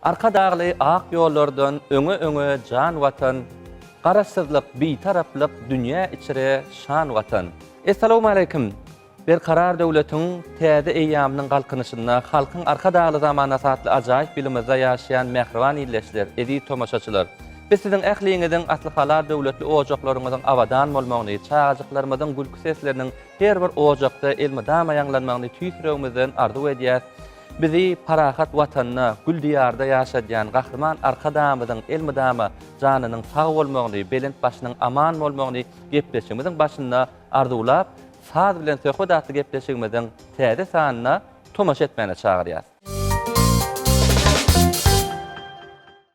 Arkadagly ak ýollardan öňe-öňe jan Watan, Garaşsyzlyk, Bitaraplyk dünýä içre şan Watan. Essalawmaleýkim! Berkarar döwletiň täze eýýamynyň Galkynyşynda Halkyň Arkadagly zamanasy atly ajaýyp ýylymyzda ýaşaýan mähriban ildeşler, eziz tomaşaçylar! Biz siziň ähliňiziň asly halal döwletli ojaklaryňyzyň abadan bolmagyny, çagajyklarymyzyň gülki sesleriniň her bir ojakda elmydama ýaňlanmagyny tüýs ýüregimizden arzuw edýäs. Bizi parahat Watanda, gül Diýarda ýaşadýan Gahryman Arkadagymyzyň elmydama janynyň sag bolmagyny, belent başynyň aman bolmagyny gepleşigimiziň başynda arzuwlap, Saz bilen söhbet atly gepleşigimiziň täze sanyna tomaşa etmäne çagyrýas.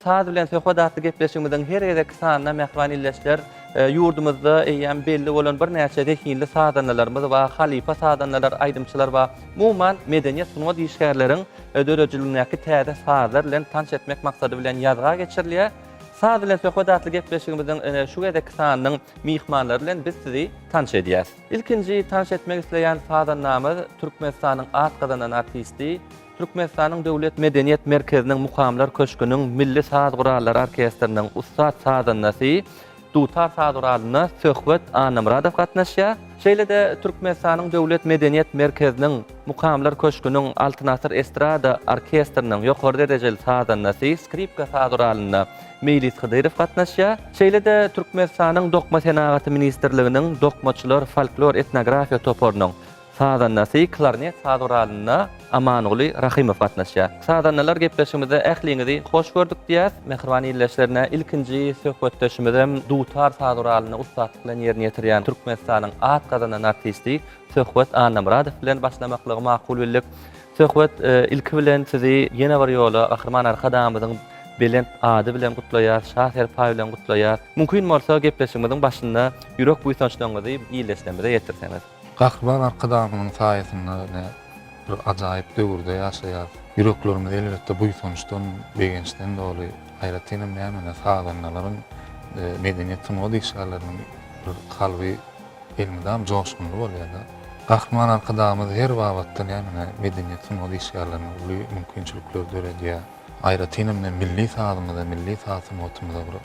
Saz bilen söhbet atly gepleşigimiziň her gezekki sanynda mähriban ildeşler, ýurdumyzda eýýäm belli bolan birnäçe zehinli sazandalarymyz bar, halypa sazandalar, aýdymçylar bar. Umuman, medeniýet, sungat işgärleriň döredijiligindäki täze sazlar bilen tanyş etmek maksady bilen ýazga geçirilýär. Saz bilen söhbet atly gepleşigimiziň şu gezekki sanynyň myhmanlary bilen biz sizi tanyş edýäris. Ilkinji tanyş etmek isleýän sazandamyz Türkmenistanyň at gazanan artisti, Türkmenistanyň Döwlet medeniýet merkeziniň Mukamlar köşgüniň milli saz gurallary orkestriniň ussat sazandasy, dutar saz guralynda Söhbet Annamyradow gatnaşýar. Şeýle-de Türkmenistanyň Döwlet medeniýet merkeziniň Mukamlar köşgüniň Altyn asyr estrada orkestriniň ýokary derejeli sazandasy, skripka saz guralynda Meýlis Hydyrow gatnaşýar. Şeýle-de Türkmenistanyň Dokma senagaty ministrliginiň Dokmaçylar folklor-etnografiýa toparynyň sazandasy, klarnet saz guralynda Amanguly Rahymow gatnaşýar. Sazandalar gepleşigimize ähliňizi hoş gördük diýýäs. Mähriban ildeşlerine ilkinji söhbetdeşimizem dutar saz guralyny ussatlyk bilen ýerine ýetirýän Türkmenistanyň at gazanan artisti Söhbet Annamyradow bilen başlamaklygy makul bildik. Söhbet, ilki bilen sizi ýene bir ýola Gahryman Arkadagymyzyň belent ady bilen gutlaýas, Şa serpaý bilen gutlaýas. Mümkin bolsa gepleşigimiziň başynda ýürek buýsançlaryňyzy ildeşlerimize ýetirseňiz. Gahryman Arkadagymyzyň saýasynda ine bir ajaýyp döwürde ýaşaýarys. Ýüreklerimiz elbetde buýsançdan, begençden doly. Aýratynam näme ine sazandalaryň, medeniýet sungat işgärleriniň bir kalby elmydam joşgunly bolýar-da. Gahryman Arkadagymyz her babatda näme medeniýet sungat işgärlerine uly mümkinçilikleri döredýär. Aýratynam ine milli sazymyza, milli saz sungatymyza bir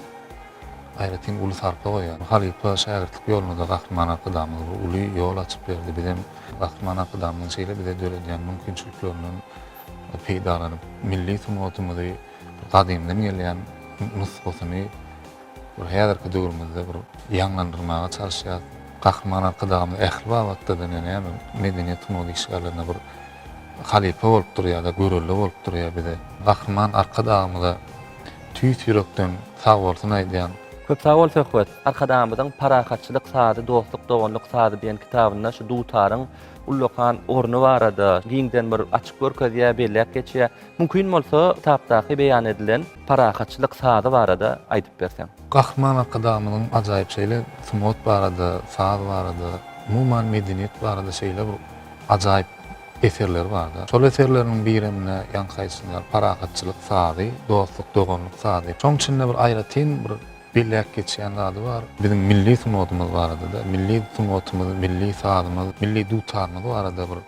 aýratyn uly sarpa goýýar. Halypa şägirtlik ýolunda-da Gahryman Arkadagymyz bir uly ýol açyp berdi. Bizem Gahryman Arkadagymyzyň şeýle bize döredýän mümkinçiliklerinden peýdalanyp, milli sungatymyzy bir gadymdan gelýän nusgasyny Bir häzirki döwrümizde bir ýaňlandyrmaga çalyşýas. Gahryman Arkadagymyz ähli babatda-da näme medeniýet sungat işgärlerine bir halypa bolup durýar-da, görelde bolup durýar bize. Gahryman Arkadagymyza tüýs ýürekden sagbolsun aýdýan. Köp sag bol Söhbet. Arkadagymyzyň Parahatçylyk sazy, dostluk, doganlyk sazy diýen kitabynda şu dutaryň ullakan orny barada giňden bir açyp görkezýär, belläp geçýär. Mümkin bolsa, kitapdaky beýan edilen parahatçylyk sazy barada aýdyp berseň. Gahryman Arkadagymyzyň ajaýyp şeýle sungat barada, saz barada, umuman medeniýet barada şeýle bir ajaýyp eserleri barda. Şol eserleriniň birem ine ýaňky aýdyşyň ýaly parahatçylyk sazy, dostluk, doganlyk sazy. Şoň içinde bir aýratyn bir belläp geçýän zady bar. Biziň milli sungatymyz barada-da, milli sungatymyz, milli sazymyz, milli dutarymyz barada bir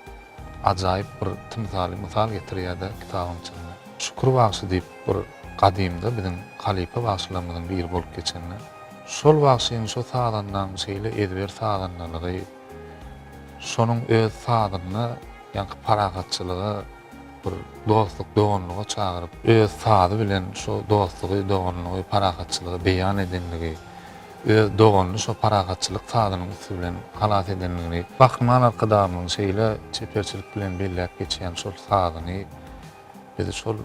ajaýyp bir tymsaly mysal getirýär-de kitabyň içinde. Şükür bagşy diýip bir gadymda biziň halypa bagşylarymyzyň biri bolup geçende, şol bagşynyň şo sazandaň şeýle ezber sazandalygy, şonuň öz sazynda ýaňky parahatçylyga, bir dostluk, doganlyga çagyryp, öz sazy bilen şo dostlugy, doganlygy, parahatçylygy beýan edenligi, öz doganyny şo parahatçylyk sazynyň üsti bilen halas edenligini, Gahryman Arkadagymyzyň şeýle çeperçilik bilen belläp geçýän şol sazyny biz şol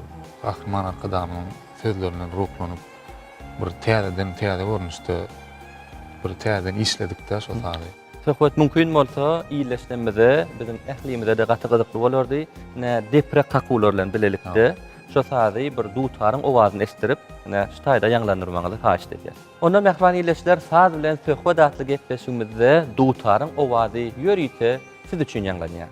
Gahryman Arkadagymyzyň sözlerinden ruhlanyp, bir täzeden täze görnüşde bir täzeden işledik-dä şo sazy. Söhbet mümkin bolsa ildeşlerimize, biziň ählimize-de gaty gyzykly bolardy. Ine, deprek kakuwlar bilen bilelikde şo sazy bir dutaryň owazyny eşitdirip, ine, şu taýda ýaňlandyrmagyňyzy haýyşt edýäs. Onda mähriban ildeşler Saz bilen söhbet atly gepleşigimizde dutaryň owazy ýörite siz üçin ýaňlanýar.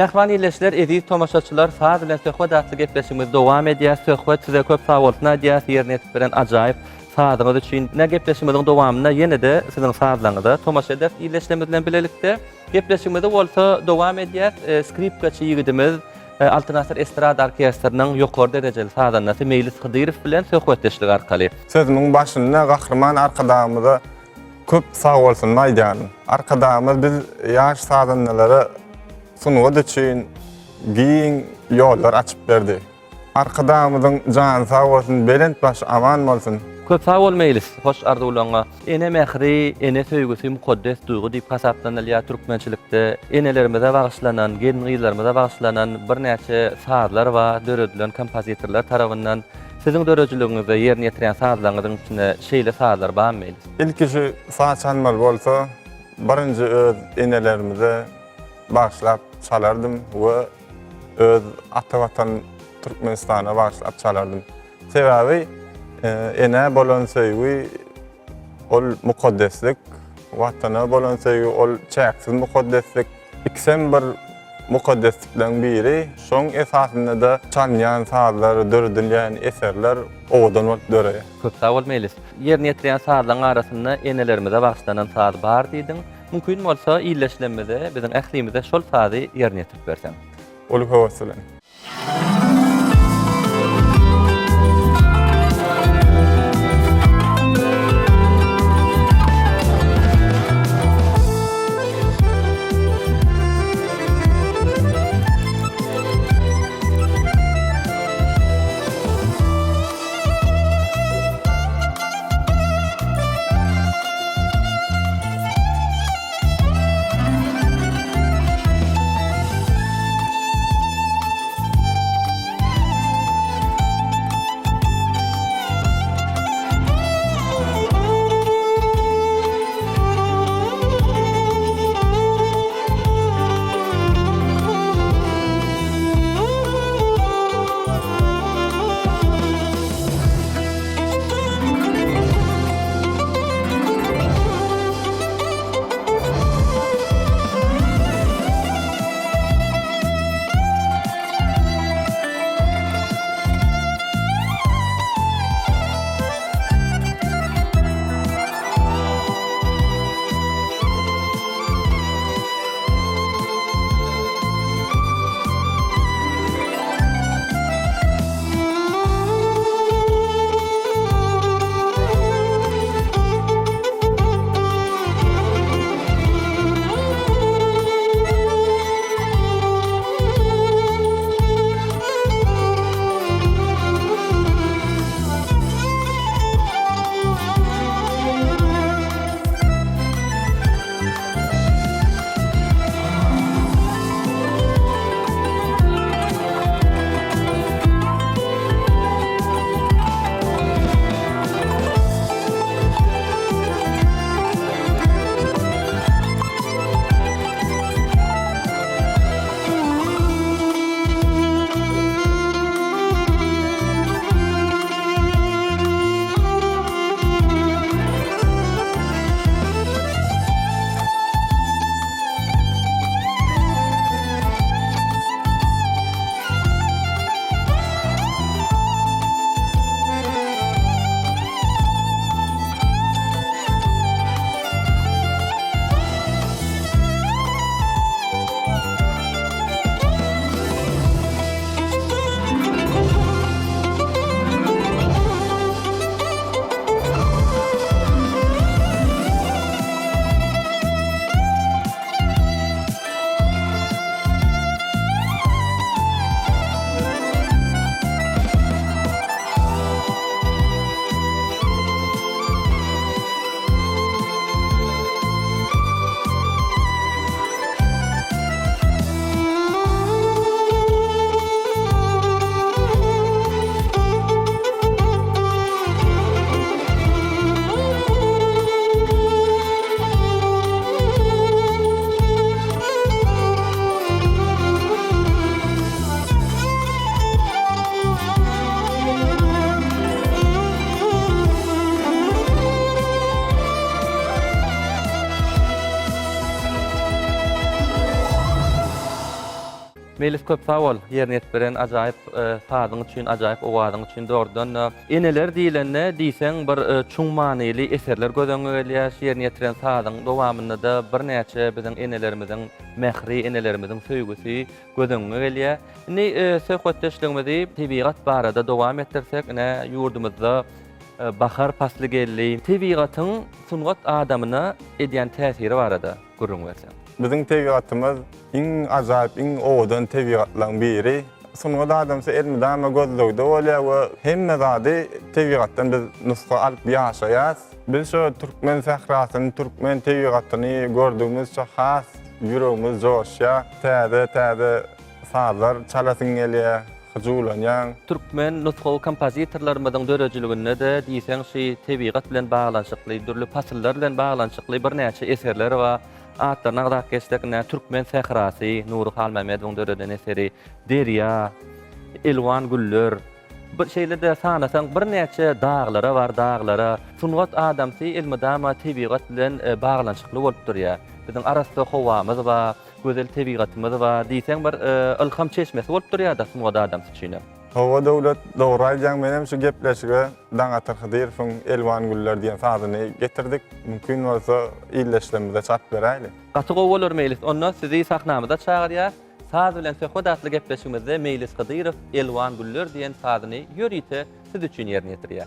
Mähriban ildeşler, eziz tomaşaçylar, Saz bilen söhbet atly gepleşigimiz dowam edýär. Söhbet size köp sagbolsun aýdýas, ýerine ýetirip beren ajaýyp sazyňyz üçin. Ine gepleşigimiziň dowamynda ýene-de siziň sazlaryňyza tomaşa ederis ildeşlerimiz bilen bilelikde. Gepleşigimizi bolsa dowam edýäs. Skripkaçy ýigidimiz Altyn asyr estrada orkestriniň ýokary derejeli sazandasy Meýlis Hydyrow bilen söhbetdeşlik arkaly. Sözümiň başynda Gahryman Arkadagymyza köp sagbolsunymy aýdýaryn. Arkadagymyz biz ýaş sazandalara sungat üçin giň ýollar açyp berdi. Arkadagymyzyň jany sag bolsun, belent başy aman bolsun! Köp sag bol Meýlis, hoş arzuwlaňňa. Ene mähri, ene söýgüsi mukaddes duýgy diýip hasaplanylýar türkmençilikde. Enelerimize bagyşlanan, gelin-gyzlarymyza bagyşlanan birnäçe sazlar bar, döredilen kompozitorlar tarabyndan. Siziň döredijiligiňizde ýerine ýetirýän sazlaryňyzyň içinde şeýle sazlar barmy Meýlis? Ilki şu saz çalmaly bolsa, birinji öz enelerimize bagyşlap çalardym we öz ata Watan Türkmenistana bagyşlap çalardym. Sebäbi enä bolan söýgi ol mukaddeslik, Watana bolan söýgi ol çäksiz mukaddeslik. Ikisem bir mukaddeslikleriň biri. Şoň esasynda-da çalynýan sazlar, döredilýän eserler owadan bolup döreýär. Köp sag bol Meýlis. Ýerine ýetirýän sazlaryň arasynda enelerimize bagyşlanan saz bar diýdiň. Mümkin bolsa ildeşlerimize, biziň ählimize şol sazy ýerine ýetirip berseň. Uly höwes bilen. Meýlis köp sag bol ýerine ýetip beren ajaýyp sazyň üçin ajaýyp owazyň üçin dogrudan-da eneler diýlende diýseň bir çuň manyly eserler göz öňüňe gelýär şu ýerine ýetiren sazyň dowamynda-da birnäçe biziň enelerimiziň mähri enelerimiziň söýgüsi göz öňüňe gelýär. Indi söhbetdeşligimizi tebigat barada dowam etdirsek ine ýurdumyzda bahar pasly geldi. Tebigatyň sungat adamyna edýän täsiri barada gürrüň berseň. Biziň tebigatymyz iň ajaýyp, iň owadan tebigatlaryň biri. Sungat adamsy elmydama gözlegde bolýar we hemme zady tebigatdan biz nusga alyp ýaşaýas. Biz şu türkmen sährasyny, türkmen tebigatyny gördügimizçe has ýüregimiz joşýar. Täze-täze sazlar çalasyň gelýär, hyjuwlanýaň. Türkmen nusgawy kompozitorlarymyzyň döredijiliginde-de diýseň şu tebigat bilen baglanyşykly, dürli pasyllar bilen baglanyşykly birnäçe eserler bar. Atlaryny agzap geçsek, ine, Türkmen sährasy, Nury Halmämmedowyň döreden eseri, Derýa, Elwan güller, bir şeýle-de sanasaň birnäçe daglara bar, daglara. Sungat adamsy elmydama tebigat bilen baglanyşykly bolup durýar. Biziň arassa howamyz bar, gözel tebigatymyz bar diýseň bir ylham çeşmesi bolup durýar-da sungat adamsy üçinem. Hawa Döwlet, dogry aýdýaň, menem şu gepleşige Daňatar Hydyrowyň Elwan güller diýen sazyny getirdik. Mümkin bolsa ildeşlerimize çalyp beräýli. Gaty gowy bolar Meýlis. Onda sizi sahnamyza çagyrýas. Saz bilen söhbet atly gepleşigimizde Meýlis Hydyrow Elwan güller diýen sazyny ýörite siz üçin ýerine ýetirýär.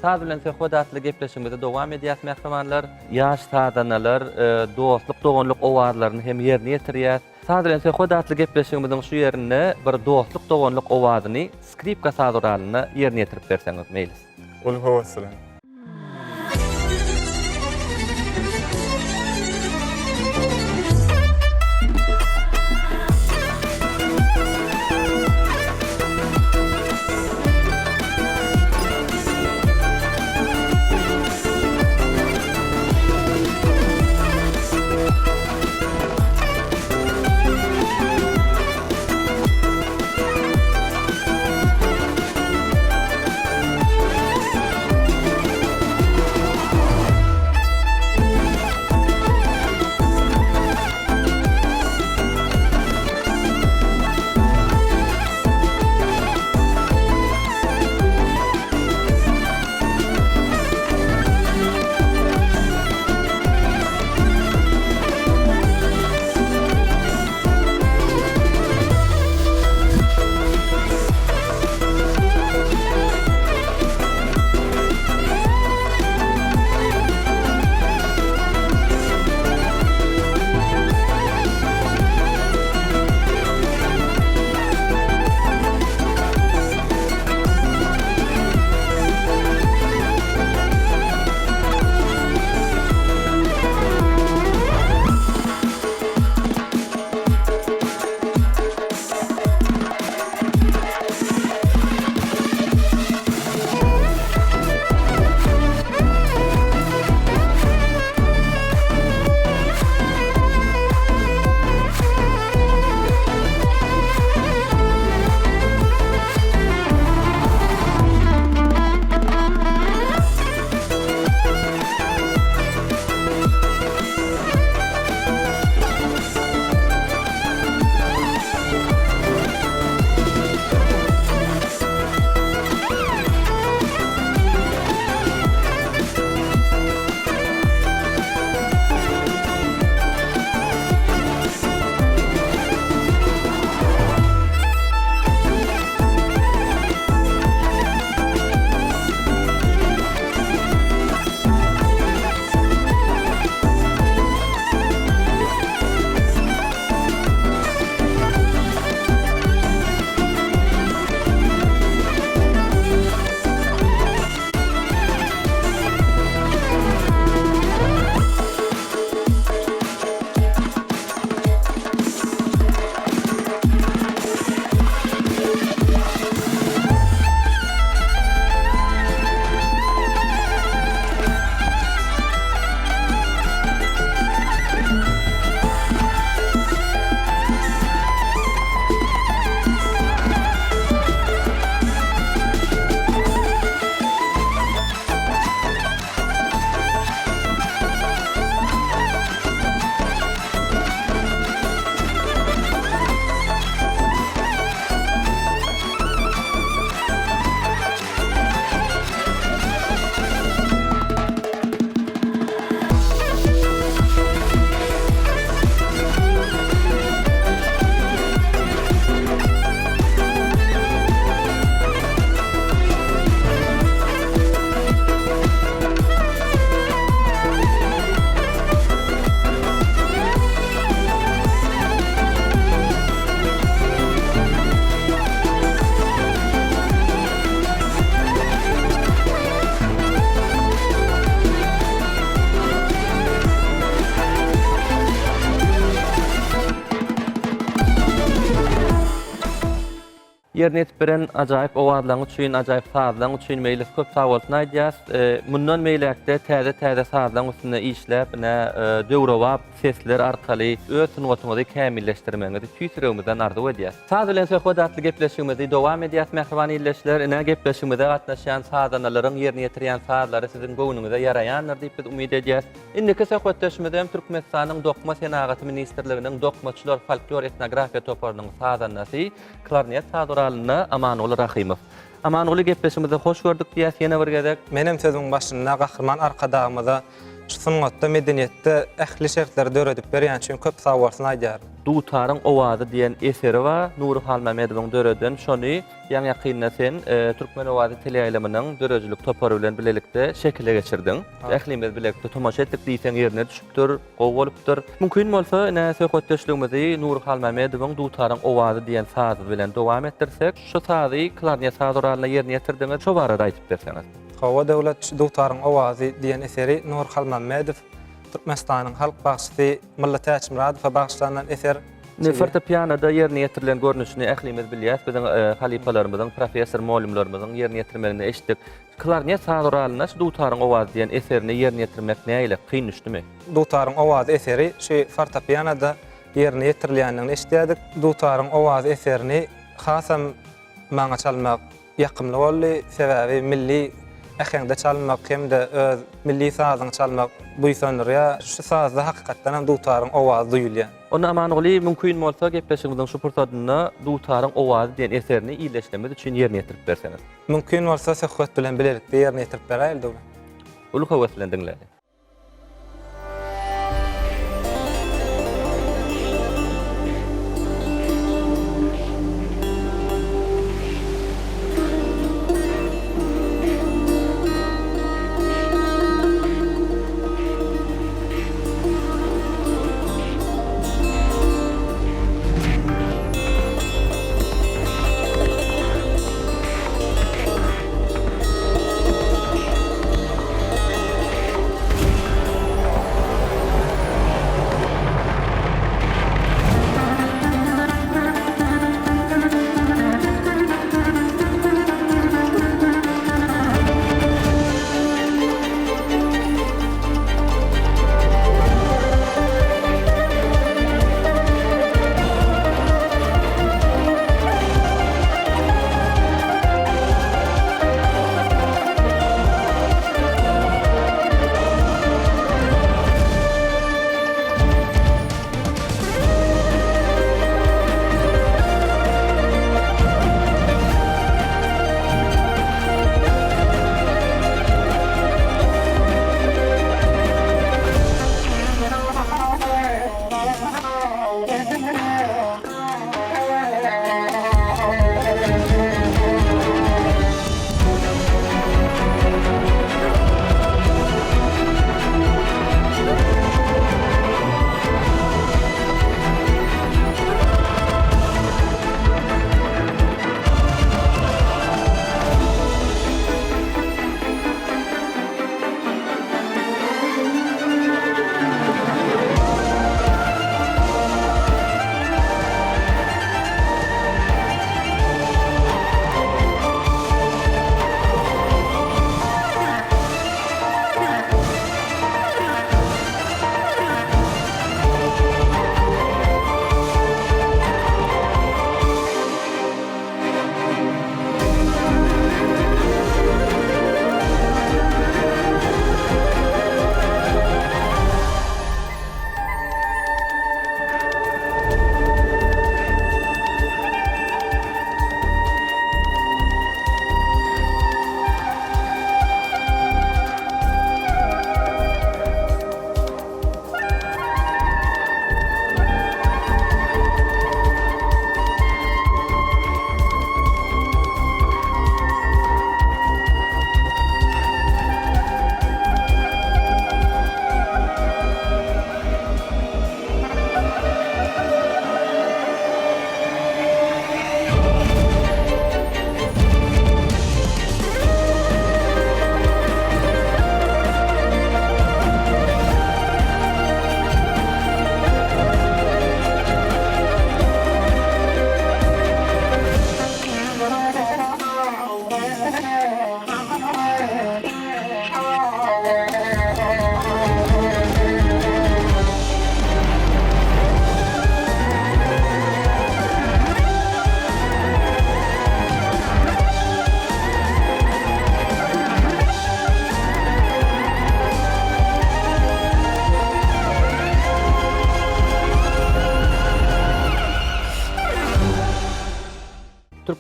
Saz bilen söhbet atly gepleşigimizi dowam edýäs mähribanlar. Ýaş sazandalar dostluk doganlyk owazlaryny hem ýerine ýetirýär. Saz bilen söhbet atly gepleşigimiziň şu ýerinde bir dostluk doganlyk owazyny skripka saz guralynda ýerine ýetirip berseňiz Meýlis. Uly höwes bilen. Ýerine ýetip beren ajaýyp owazlaň üçin, ajaýyp sazlaň üçin Meýlis köp sagbolsun aýdýas. Mundan beýläkde täze-täze sazlaň üstünde işläp, ine, döwrebap sesler arkaly öz sungatyňyzy kämilleşdirmegiňizi tüýs ýüregimizden arzuw edýäs. Saz bilen söhbet atly gepleşigimizi dowam edýäs mähriban ildeşler. Ine, gepleşigimize gatnaşýan sazandalaryň ýerine ýetirýän sazlary siziň göwnüňize ýaraýandyr diýip biz umyt edýäs. Indiki söhbetdeşimiz hem Türkmenistanyň Dokma senagaty ministrliginiň Dokmaçylar folklor-etnografiýa toparynyň sazandasy, klarnet saz guralynda Amanguly Rahymow. Amanguly gepleşigimizde hoş gördük diýýäs ýene bir gezek. Menem sözümiň başynda Gahryman Arkadagymyza şu sungatda, medeniýetde ähli şertleri döredip berýäni üçin köp sagbolsun aýdýaryn. Dutaryň owazy diýen eseri bar, Nury Halmämmedowyň döreden, şony ýaňy-ýakynda sen Türkmen owazy teleýaýlymynyň döredijilik topary bilen bilelikde şekile geçirdiň. Ählimiz bilelikde tomaşa etdik diýseň ýerine düşüpdir, gowy bolupdyr. Mümkin bolsa, ine, söhbetdeşligimizi Nury Halmämmedowyň Dutaryň owazy diýen sazy bilen dowam etdirsek. Şu sazy klarnet saz guralynda ýerine ýetirdiňiz, şo barada aýdyp berseňiz. Hawa, Döwlet, şu Dutaryň owazy diýen eseri Nury Halmämmedow, Türkmenistanyň halk bagşysy Mylly Täçmyradowa bagyşlanylan eser. Indi fortepianoda ýerine ýetirilen görnüşini ählimiz bilýäris. Biziň halypalarymyzyň, professor-mugallymlarymyzyň ýerine ýetirmeginde eşitdik. Klarnet saz guralynda şu Dutaryň owazy diýen eserini ýerine ýetirmek nähili, kyn düşdümi? Dutaryň owazy eseri şu fortepianoda ýerine ýetirilýändigini eşidýärdik. Dutaryň owazy eserini hasam maňa çalmak ýakymly boldy. Sebäbi milli äheňde çalmak hem-de öz milli sazyňy çalmak buýsandyrýar. Şu sazda hakykatdan hem dutaryň owazy duýulýar. Onda Amanguly, mümkin bolsa, gepleşigimiziň şu pursadynda Dutaryň owazy diýen eserini ildeşlerimiz üçin ýerine ýetirip berseňiz. Mümkin bolsa söhbet bilen bilelikde ýerine ýetirip beräýeli Döwran. Uly höwes bilen diňläli.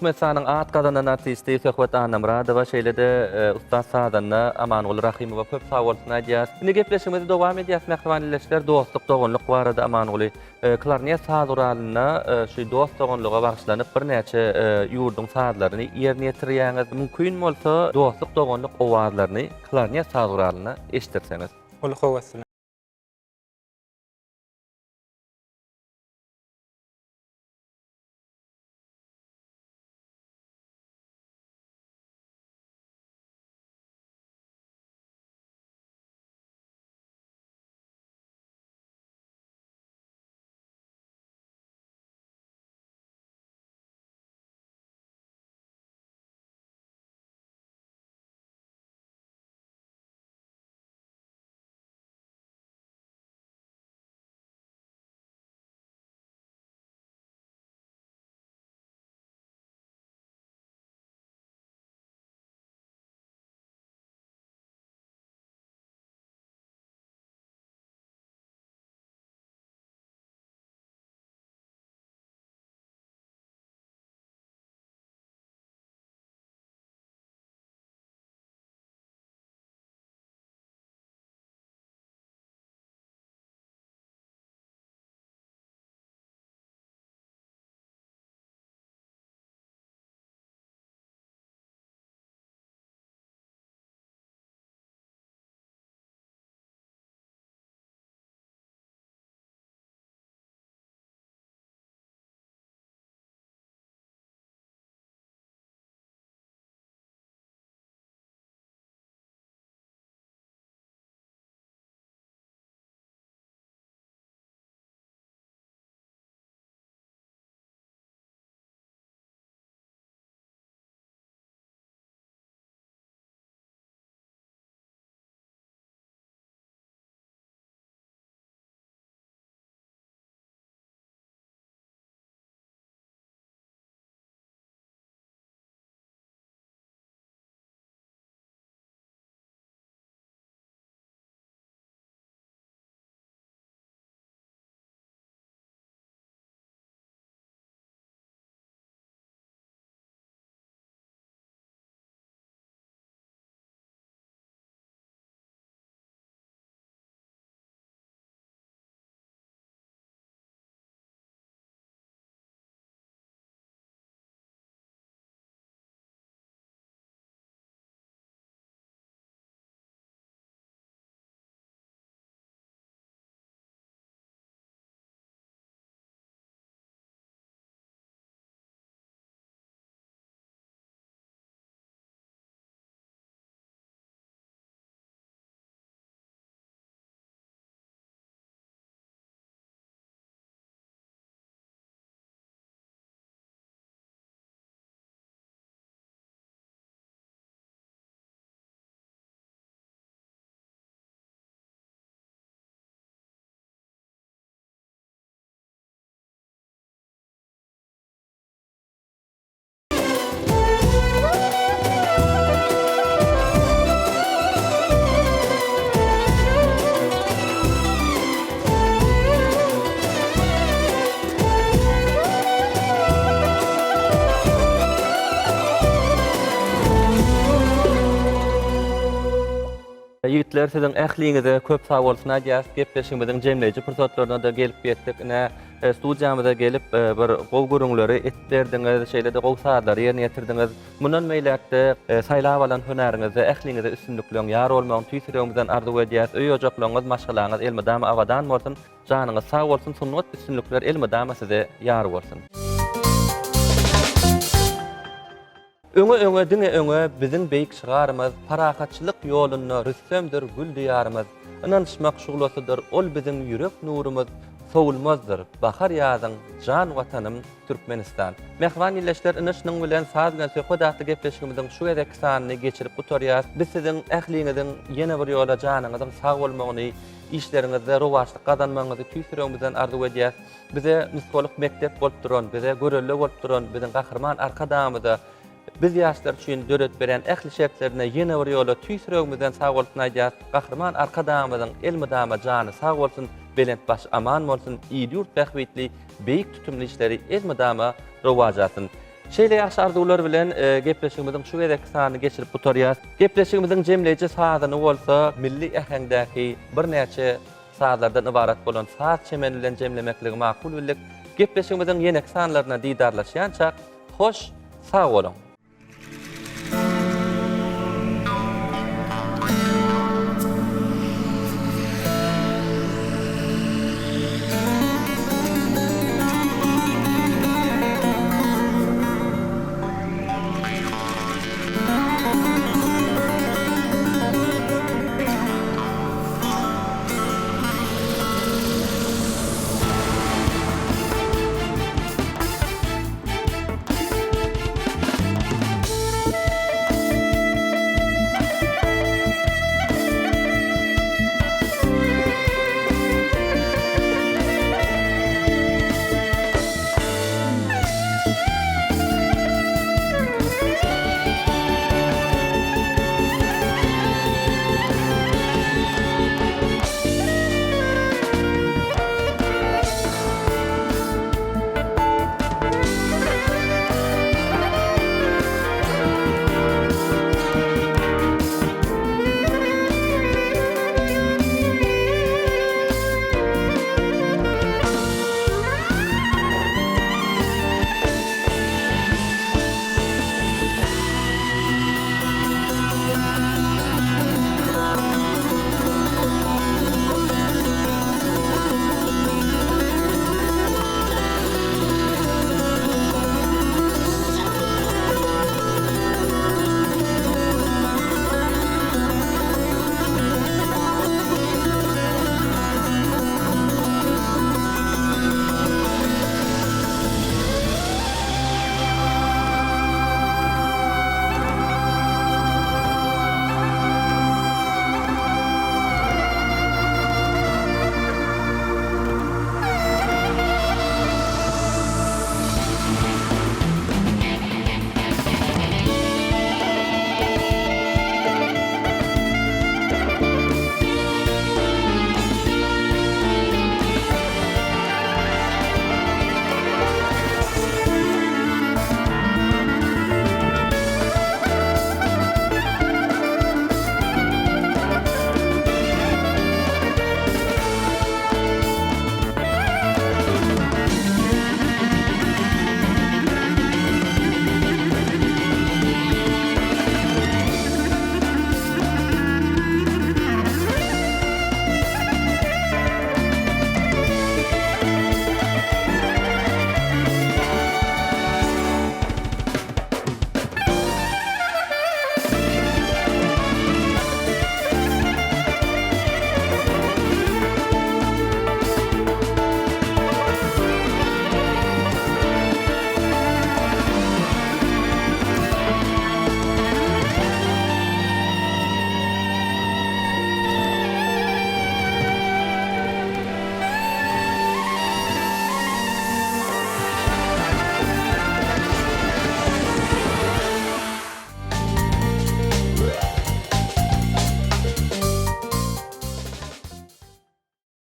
Türkmenistanyň at gazanan artisti Söhbet Annamyradowa, şeýle-de ussat sazanda Amanguly Rahymowa köp sagbolsun aýdýarys. Indi gepleşigimizi dowam edýäris, mähriban ildeşler, dostluk-doganlyk barada Amanguly klarnet saz guralynda şu dost-doganlyga bagyşlanyp birnäçe ýurduň sazlaryny ýerine ýetirýäňiz. Mümkin bolsa, dostluk-doganlyk owazlaryny klarnet saz guralynda eşitdirseňiz. Uly höwes bilen. Ýigitler siziň ähliňize köp sag bolsun aýdýas. Gepleşigimiziň jemleýji pursatlaryna-da gelip ýetdik. Ine, studiýamyza gelip bir gowy gürrüňleri etip berdiňiz, şeýle-de gowy sazlary ýerine ýetirdiňiz. Mundan beýläk-de saýlap alan hünäriňizde ähliňize üstünlikleň ýar bolmagyny tüýs ýüregimizden arzuw edýäs. Öý-ojaklaryňyz, maşgalaňyz elmydama abadan bolsun! Janyňyz sag bolsun sungat üstünlikler elmydama size ýar bolsun. Öňe öňe diňe öňe biziň beýik şygarymyz parahatçylyk ýolunda rüstemdir gül diýarymyz ynanyşmak şuglasydyr ol biziň ýürek nurumyz sowulmazdyr bahar ýazyň jan watanym Türkmenistan. Mähriban ildeşler ine şunuň bilen Saz bilen söhbet atly gepleşigimiziň şu gezekki sanyny geçirip gutarýas. Biz siziň ähliňiziň ýene bir ýola janyňyzyň sag bolmagyny Işleriňizde rowaçlyk gazanmagyňyzy tüýs ýüregimizden arzuw edýäs. Bize nusgalyk mekdep bolup duran, bize görelde bolup duran biziň Gahryman Arkadagymyza biz ýaşlar üçin döredip berýän ähli şertlerine ýene bir ýola tüýs ýüregimizden sagbolsun aýdýas. Gahryman Arkadagymyzyň elmydama jany sag bolsun, belent başy aman bolsun, il-ýurt bähbitli beýik tutumly işleri elmydama rowaç alsyn. Şeýle ýagşy arzuwlar bilen gepleşigimiziň şu gezekki sanyny geçirip gutarýas. Gepleşigimiziň jemleýji sazyny bolsa milli äheňdäki birnäçe sazlardan ybarat bolan saz çemeni bilen jemlemekligi makul bildik. Gepleşigimiziň ýeneki sanlarynda didarlaşýançak, hoş sag boluň!